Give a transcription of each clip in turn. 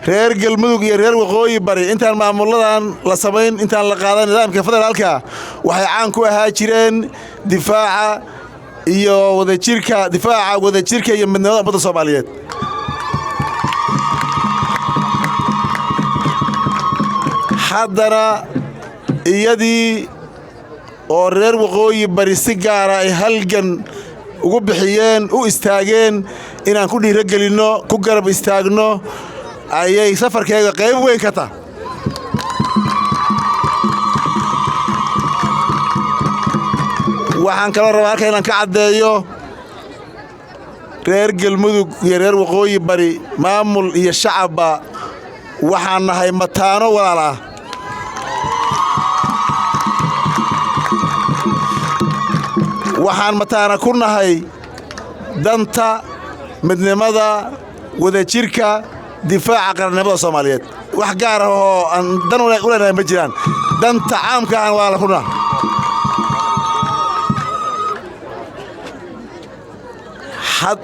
Reer Galmudug iyo reer Waqooyi Bari, intaan maamulladan la samayn, intaan la qaadan nidaamka federaalka, waxay caan ku ahaa jireen difaaca iyo wadajirka, difaaca wadajirka iyo midnimada ummadda Soomaaliyeed. Haddana iyadii oo reer Waqooyi Bari si gaara ay halgan ugu bixiyeen, u istaageen inaan ku dhiirogelinno, ku garab istaagno, ayay safarkeega qayb weyn ka tah. Waxaan kaloo rabaa halka inaan ka caddeeyo, reer Galmudug iyo reer Waqooyi Bari, maamul iyo shacabba, waxaan nahay mataano walaal ah. Waxaan mataana ku nahay danta, midnimada, wadajirka, difaaca qarannimada Soomaaliyeed. Wax gaar ah oo aan dan u leenahay ma jiraan. Danta caamka aan walaala ku nahay.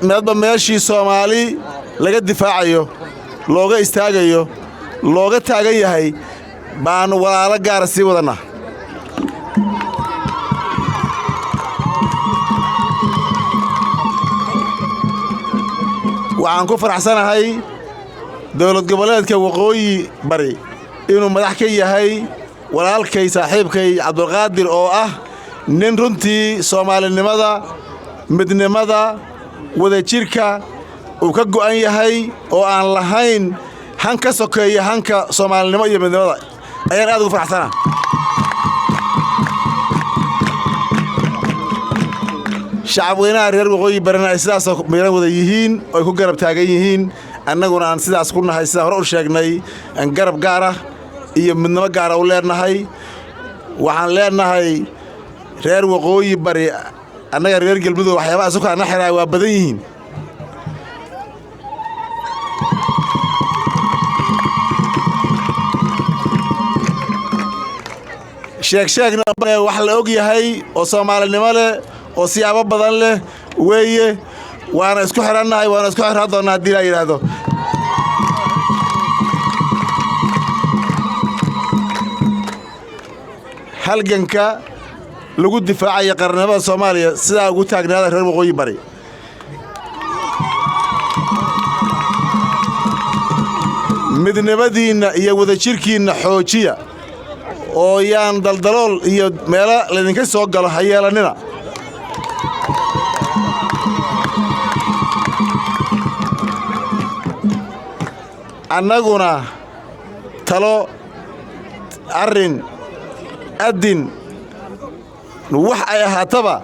Meedba meeshii Soomaali laga difaacayo, looga istaagayo, looga taagan yahay, baannu walaalo gaara sii wadannaa. Waxaan ku faraxsanahay dowlad goboleedka Waqooyi Bari inuu madax ka yahay walaalkay, saaxiibkay Cabdulqaadir, oo ah nin runtii soomaalinimada, midnimada, wadajirka uu ka go'an yahay, oo aan lahayn han ka sokeeya hanka soomaalinimo iyo midnimada. Ayaan aad ugu faraxsanaa. Shacabweynaha reer Waqooyi Barina ay sidaasoo miran wada yihiin oo ay ku garab taagan yihiin, annaguna aan sidaas ku nahay. Sidaan hore u sheegnay, aan garab gaarah iyo midnimo gaara u leenahay. Waxaan leenahay reer Waqooyi Bari, annaga reer Galmudug waxyaabaha sukaana xiraa waa badan yihiin. Sheegsheegna wax la og yahay oo soomaalinimo leh oo siyaabo badan leh weeye. Waana isku xidhannahay, waana isku xirhaan doonnaa haddii laa yidhaahdo. Halganka lagu difaacaya qarannimada Soomaaliya sidaa ugu taagnaada, reer Waqooyi Bari. Midnimadiinna iyo wadajirkiinna xoojiya, oo yaan daldalool iyo meelo laydinka soo galo ha yeelannina. Annaguna talo, arrin, addin, wax ay ahaataba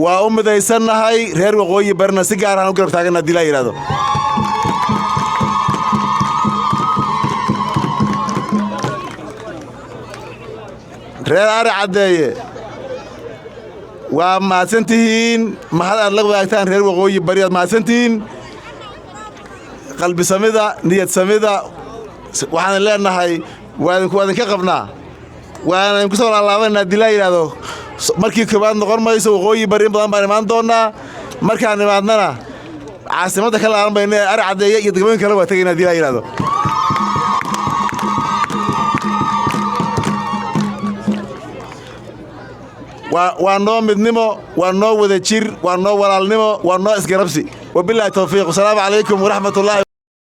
waa u midaysannahay. Reer Waqooyi Barina si gaar ahaan u garab taaganna haddii laa yidhahdo. Reer Ari Caddeeye, waa mahadsantihiin. Mahad aad la wadaagtaan reer Waqooyi Bari, aad mahadsantihiin. Qalbisamida, niyadsamida, waxaan leenahay waa idinka qabnaa, waana idinku soo laalaabanayna haddii laa yidhaahdo. Markii koowaad noqon mayso. Waqooyi Bari in badan baan imaan doonnaa. Markaan imaadnana caasimadda ka laaban mayno ee Ari Caddeeye iyo degmooyin kale waa tegayna haddii laa yidhahdo. Waa noo midnimo, waa noo wada jir, waa noo walaalnimo, waa noo isgarabsi. Wabilaahi tawfiiq. Wasalaamu calaykum waraxmat ullaahi.